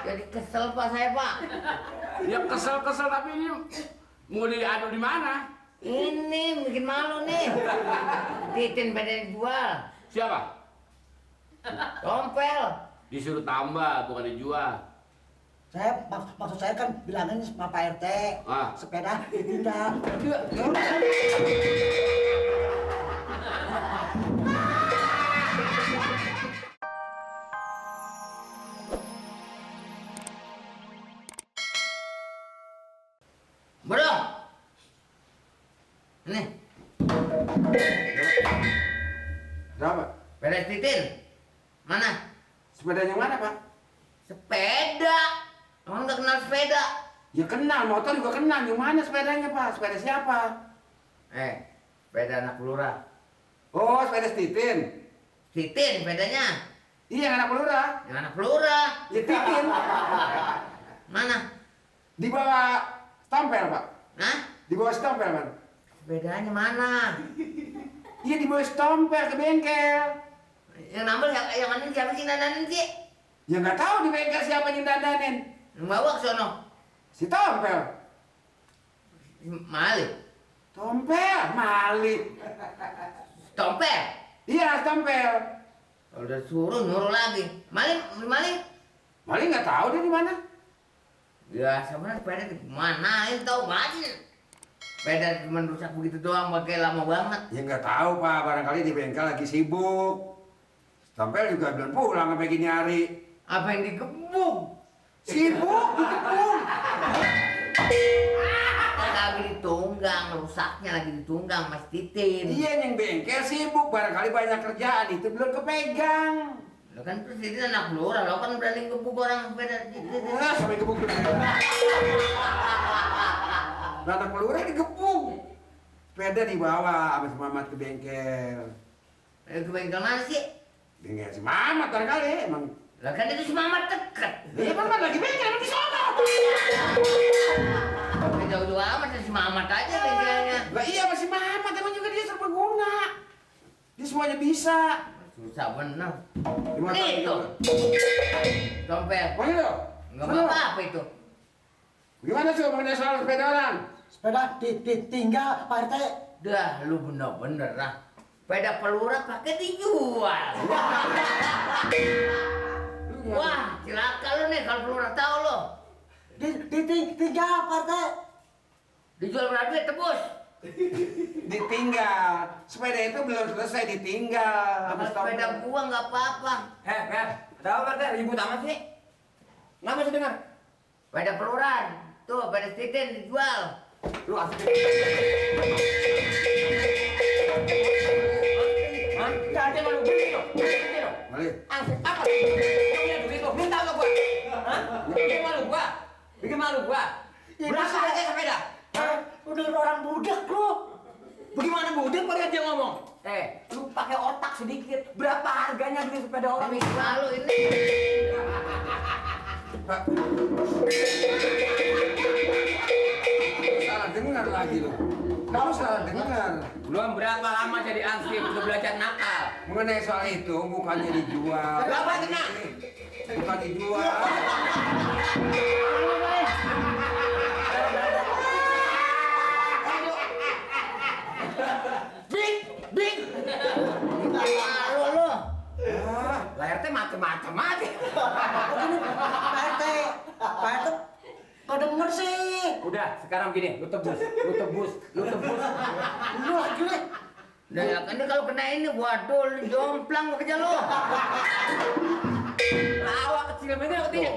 Jadi kesel Pak saya Pak. Ya kesel-kesel tapi ini mau diadu di mana? Ini bikin malu nih. Titin pada dijual. Siapa? Tompel. Disuruh tambah bukan dijual. Maksud saya kan bilangin sama Pak RT. Sepeda ditinggal. Bro. Ini. Berapa? Sepeda Titin. Mana? Sepedanya mana, Pak? Sepeda. Emang nggak kenal sepeda? Ya kenal, motor juga kenal. Yang mana sepedanya, Pak? Sepeda siapa? Sepeda anak lurah. Oh, sepeda Titin. Titin sepedanya. Iya, yang anak lurah. Yang anak lurah. Ya Titin. Mana? Di bawah stompel, Pak. Hah? Di bawah stompel, Pak. Sepedanya mana? Iya, di bawah stompel ke bengkel. Yang nambah yang mana siapa sih dandanin sih? Ya nggak tahu di bengkel siapa yang dandanin. Yang bawa ke sono. Si Tompel. Malik. Tompel, Malik. Tompel. Iya, Tompel. Kalau udah suruh nyuruh lagi. Malik. Malik nggak tahu dia di mana. Ya sebenarnya sepeda di mana? Ini tahu nggak sih? Sepeda cuma rusak begitu doang, pakai lama banget. Ya nggak tahu, Pak. Barangkali di bengkel lagi sibuk. Tompel juga belum pulang sampai gini hari. Apa yang digebuk? Sibuk, dikepung. Lagi ditunggang, rusaknya lagi ditunggang Mas Titin. Iya, yang bengkel sibuk. Barangkali banyak kerjaan, itu belum kepegang. Lo kan terus Titin anak lurah, lo kan berani gebuk orang sepeda Titin. Sampai gebuk. Anak pelurah digebuk. Sepeda dibawa sama si Mamat ke bengkel. Ke bengkel mana sih? Bengkel si Mamat barangkali emang. Lah kan itu si Mamat deket. Iya, Mamat lagi bengkel di sana. Jauh-jauh amat si Mamat aja bengkelnya. Lah iya masih Mamat, emang juga dia serbaguna. Dia semuanya bisa. Susah bener. Gimana Nih itu. Tompel. Mana lo? Nggak apa-apa itu. Gimana sih mengenai soal sepeda orang? Sepeda ditinggal Pak RT. Dah lu bener-bener lah. Sepeda pelurah pakai dijual. Wah, cilaka lu nih kalau pelurah tahu lo. Ditinggal Pak RT. Dijual berapa duit tebus? Ditinggal. Sepeda itu belum selesai ditinggal. Kalau sepeda gua nggak apa-apa. Tahu kan teh ribut amat sih? Nggak bisa dengar. Sepeda pelurah. Tuh, sepeda Titin dijual. Lu asli. Hah? Ada malu beli lo. Beli lo. Malik. Apa? Lu punya duit lo, minta ke gua. Hah? Bikin malu gua. Bikin malu gua. Berapa harga sepeda? Udah orang budak lu. Bagaimana budak pada dia ngomong? Lu pakai otak sedikit. Berapa harganya duit sepeda orang Ini itu? malu ini. Pak. Salah dengar lagi lo. Kamu salah dengar. Belum berapa lama jadi ansip udah belajar nakal. Mengenai soal itu bukannya dijual. Berapa kena? Bukan dijual. Bing. Malu lo. Layar teh macem-macem aja. Pak RT. Pak RT. Kau denger sih. Udah, sekarang gini, lu tebus. Lu lagi nih. Nah, ya kan ini kalau kena ini, waduh, lu jomplang kerja lo. Lawak kecil begini ketinggian.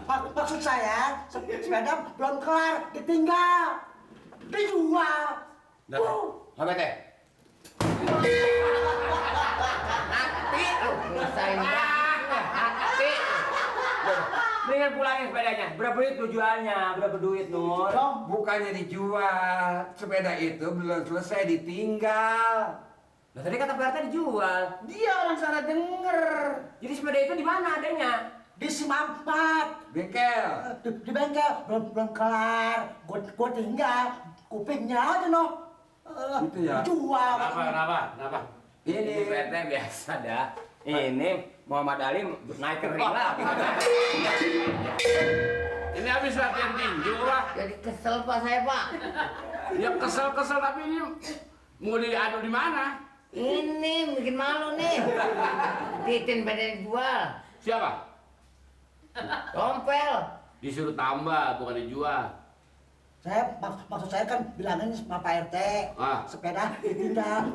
Maksud saya, sepeda belum kelar, ditinggal. Dijual. Apa teh? Nanti lu ngerasain nanti. Mendingan pulangin sepedanya. Berapa duit lu jualnya? Berapa duit, Nur? Bukannya dijual. Sepeda itu belum selesai ditinggal. Nah, tadi kata Pak RT dijual. Dia orang salah denger. Jadi sepeda itu di mana adanya? Di si Mamat. Bengkel. Di bengkel belum kelar. Gua tinggal kupingnya aja noh. Itu ya. Jual. Kenapa? Ini Ini Pak RT biasa dah. Ini Muhammad Ali naik ke ring lagi. Ini habis latihan tinju lah. Jadi kesel Pak saya Pak. Ya kesel-kesel tapi ini mau diadu di mana? Ini bikin malu nih. Titin pada dijual. Siapa? Tompel. Disuruh tambah, bukan dijual. Maksud saya kan bilangin sama Pak RT. Ah. Sepeda ditinggal.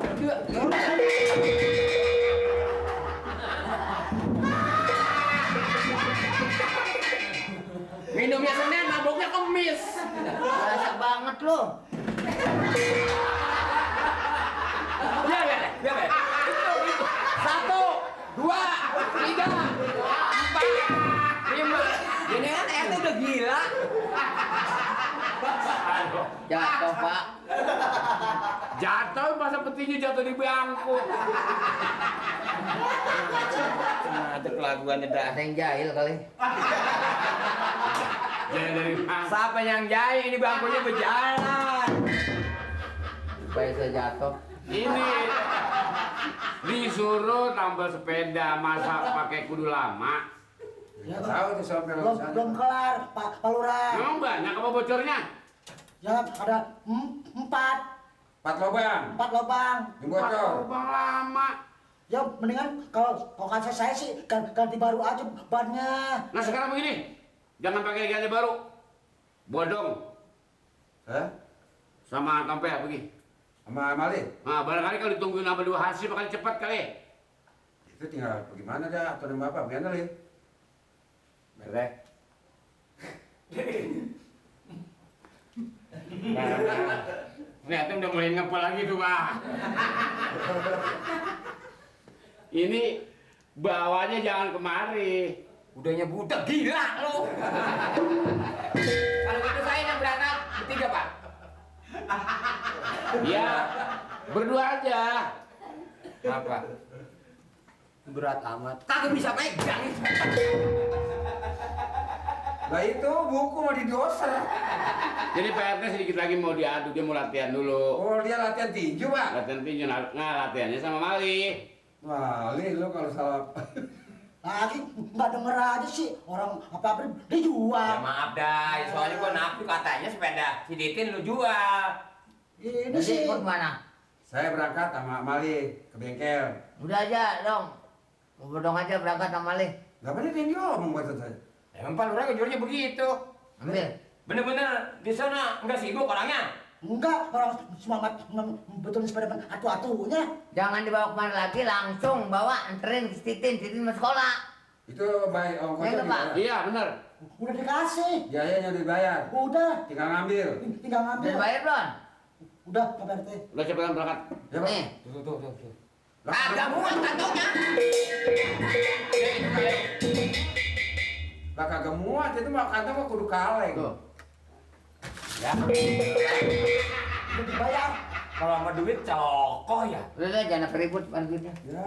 Minumnya Senin, mabuknya Kemis. Biasa banget lo. Biar ya, biar ya. Itu. 1, 2, 3, 4, 5. Ini kan RT udah gila. Jatuh Pak. Jatuh masa petinya jatuh di bangku. Ada kelaguannya dah. Ada yang jahil kali. Jadi dari mana? Siapa yang jahit? Ini bangkunya berjalan. Supaya saya jatuh. Ini disuruh tambah sepeda, masa pakai kudu lama. Ya, Tahu tuh sampai belum kelar Pak Lurah. Memang banyak apa bocornya? Ya ada 4 4 lubang. Yang bocor. Lubang lama. Ya mendingan kalau kata saya sih ganti baru aja bannya. Nah sekarang begini, jangan pakai ganti baru. Bodong Hah? sama Tompel pergi. Sama Malik? Nah barangkali kalau ditungguin sama 2 hasil bakal cepat kali. Itu tinggal bagaimana dah atau nama apa? Bagaimana Lin? Berek. Ternyata udah mulai ngepel lagi tuh Pak. Ini bawanya jangan kemari. Udahnya budak gila lu. Kalau gitu saya yang berangkat bertiga, Pak. Ya, berdua aja. Apa? Berat amat. Kagak bisa megang. Lah itu buku mau didoser. Jadi PRT sedikit lagi mau diadu, dia mau latihan dulu. Oh dia latihan tinju Pak? Latihan tinju, nah latihannya sama Mali. Wah Lin lo kalau salah. Lagi nggak denger aja sih orang apa Ya dijual. maaf dah, soalnya gua nafsu katanya sepeda si Ditin lu jual. Ini Jadi sih ikut mana? Saya berangkat sama Malik ke bengkel. Udah aja dong. Bodong aja berangkat sama Malih. Gak bener dia ngomong buat saya. Emang Pak Lurah kejuarnya begitu. Ambil. Bener-bener di sana nggak sibuk orangnya. enggak orang semangat betul sepeda atu-atunya. Jangan dibawa kemana lagi, langsung bawa anterin ke Titin mau sekolah. Itu baik ongkosnya Ya, Pak. gimana? Iya benar. Udah dikasih. Biayanya udah dibayar. Udah Tinggal ngambil. tinggal ngambil. Udah bayar belum? Udah Pak RT. Udah cepetan berangkat. Ya Pak. Nih. Tuh. Lah, Agak muat kantongnya. Lah kagak muat itu mah kantong mah kudu kaleng. Tuh. Ya. Udah dibayar. Kalau sama duit cokoh ya. Udah jangan ribut duitnya. Ya.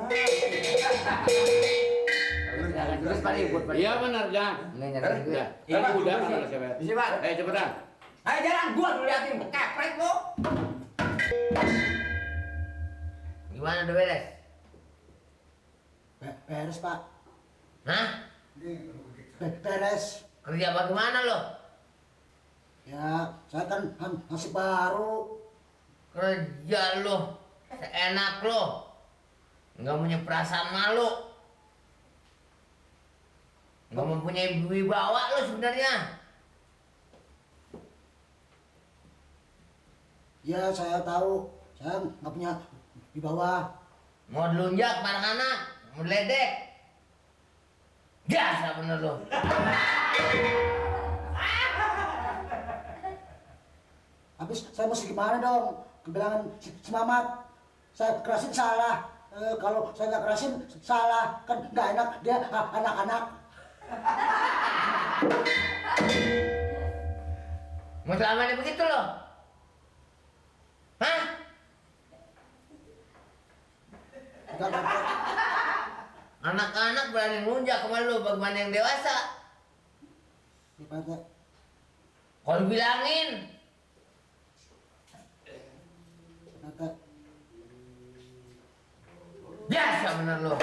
Jangan terus ribut. Iya benar, jangan. Nggak nyari duit. Ya, Iya, ini Pak. udah selesai bayar. Bisa, Pak. Cepetan. Ayo jalan gua dulu liatin keprek lu. Gimana udah beres? Beres Pak. Hah? Beres. Kerja bagaimana lo? Ya saya kan masih baru. Kerja lo seenak lo, nggak punya perasaan malu, nggak mempunyai wibawa lo sebenarnya. Ya saya tahu saya nggak punya di bawah. Mau dilunjak anak-anak, mau diledek, biasa bener lo. Habis saya mesti gimana dong? Kebilangan si Mamat. Saya kerasin salah. Kalau saya nggak kerasin salah kan nggak enak dia anak-anak. Mau selamanya begitu lo? Hah? Nggak. Anak-anak berani ngelunjak sama lo, bagaimana yang dewasa? Gimana? Kalau bilangin, Nggak. biasa bener lu.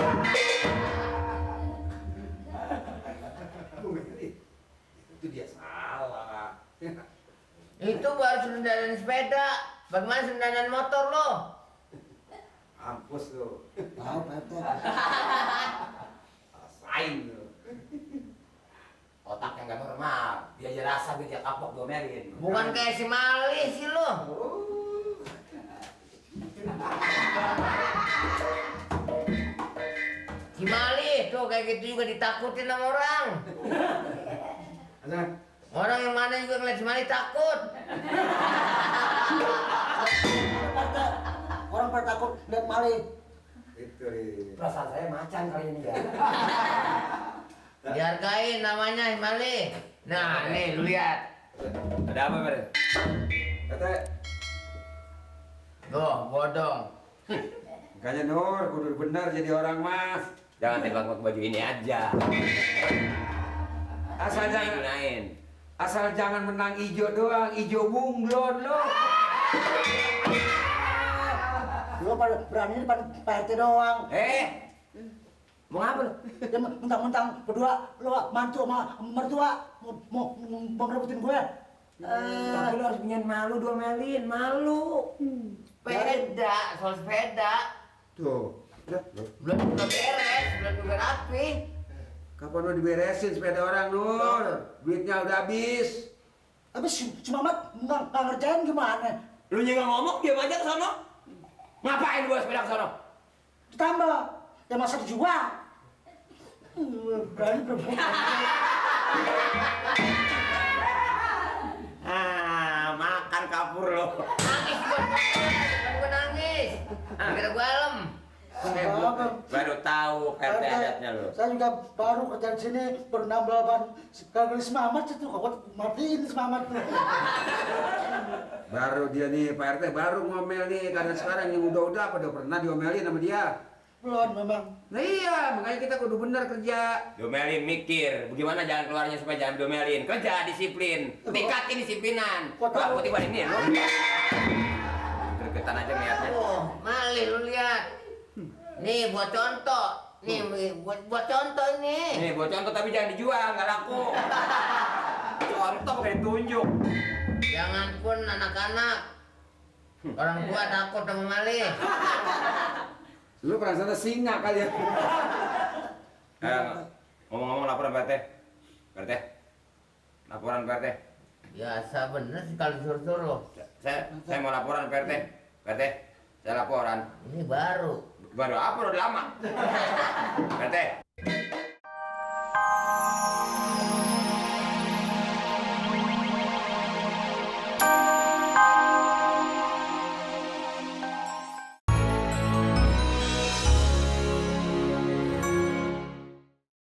Itu dia salah. Itu baru sundanan sepeda. Bagaimana sundanan motor lo? Mampus lu. Tahu Pak RT. Rasain lu. Otak yang gak normal. Dia aja rasa dia kapok domelin. Bukan kayak si Mali sih lo. Si Mali tuh kayak gitu juga ditakutin sama orang. Ada? Orang yang mana juga ngeliat si Mali takut. Pak RT, orang pada takut lihat Mali. Itu nih. Perasaan saya macan kali ini ya. Dihargain namanya si Mali. Nah nih lu lihat. Ada apa Ber? Kata, Tuh bodong. makanya Nur, kudu bener jadi orang mas. Jangan tebak baju ini aja. Asal jangan, Gunain. asal jangan menang ijo doang, ijo bunglon lo. Lu pada berani depan Pak RT doang. Mau apa lu? Dia mentang-mentang berdua lu mantu sama mertua mau ngerebutin gue. Tapi lu harus punya malu domelin, malu. Sepeda, soal sepeda. Tuh, udah. Belum juga beres, belum juga rapi. Kapan lu diberesin sepeda orang Nur? Duitnya udah habis. Habis si Mamat nggak ngerjain gimana? Lu jangan ngomong, diam aja ke sono. Ngapain lu bawa sepeda ke sono? Ditambah, ya masa dijual. Berani berbuat. Makan kapur lo. Nangis gue nangis. Kira gue alem. Baru tahu RT adatnya lo. Saya juga baru kerja di sini, baru nambah ban. Kalau si Mamat itu kok matiin si Mamat. Baru dia nih Pak RT baru ngomel nih karena sekarang yang udah apa udah pernah diomelin sama dia. Belum memang. Nah iya, makanya kita kudu bener kerja. Domelin mikir, bagaimana jalan keluarnya supaya jangan domelin. Kerja disiplin, tingkatin disiplinan. Kok tahu? Wah, tiba ini lo. Gregetan aja ngeliatnya. Oh, Mali lu lihat. Nih buat contoh. Nih buat contoh ini. Nih, buat contoh tapi jangan dijual, nggak laku. Contoh kayak tunjuk. Jangan pun anak-anak. Orang tua takut sama Mali. Lu perasaan singa kali ya. Ngomong-ngomong laporan Pak RT. Pak RT. Laporan Pak RT. Biasa bener sih kalau disuruh-suruh. Saya mau laporan Pak RT. Pak RT, saya laporan. Ini baru. Baru apa udah lama? Pak RT.